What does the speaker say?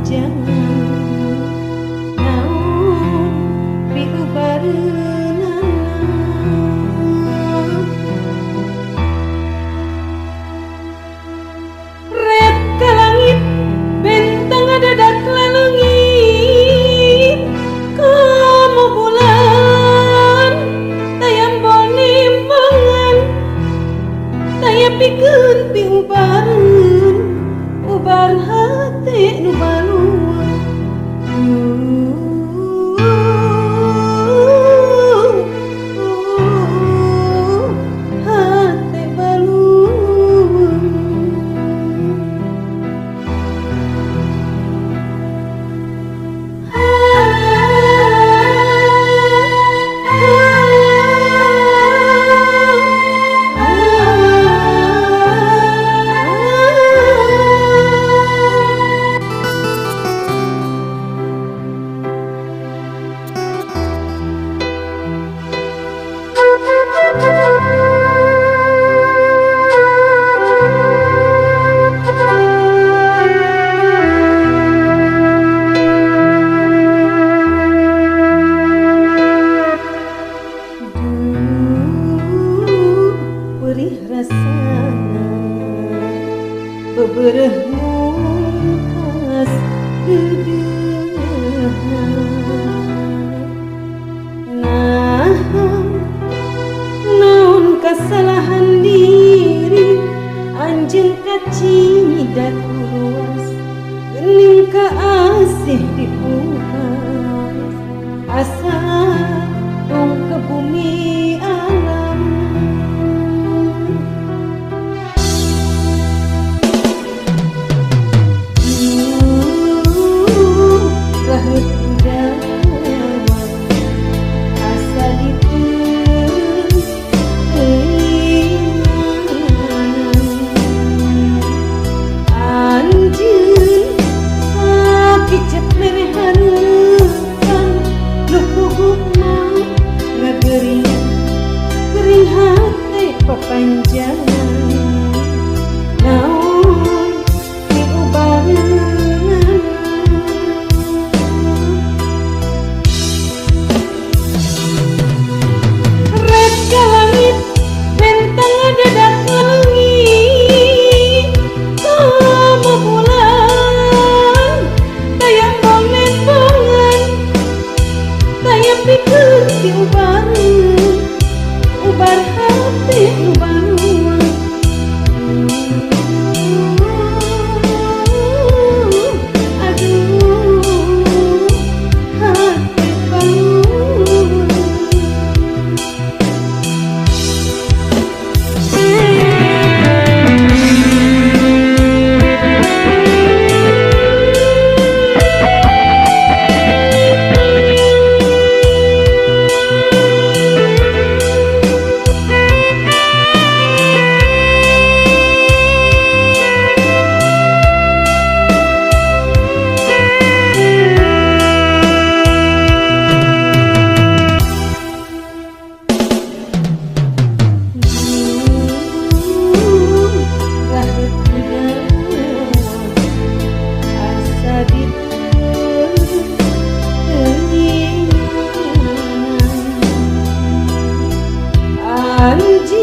papanjangan naon piubareunana. Red ka langit bentang adadak lalengit kamu bulan tayang bolimbangan taya pikeun piubareun ubar hate nu baluang. Hate baluang. Duh, perih rasana bebereh mungkas deudeuhna. Nah, naon kasalahan diri anjeun kacida luas geuning kaasih dipungkas asa tong ke bumi alam. Duh, raheut dawat asa diteuingan anjeun sakicep mere hareupan nu puguh mah ngageuring gering hate papanjangan naon piubareunana. Red ka langit bentang adadak leungit kamu bulan tayang bongan taya pikeun piubareun ubar hate nu baluang. Aduh, hate baluang. Duh, raheut dawat asa diteuingan anjeun.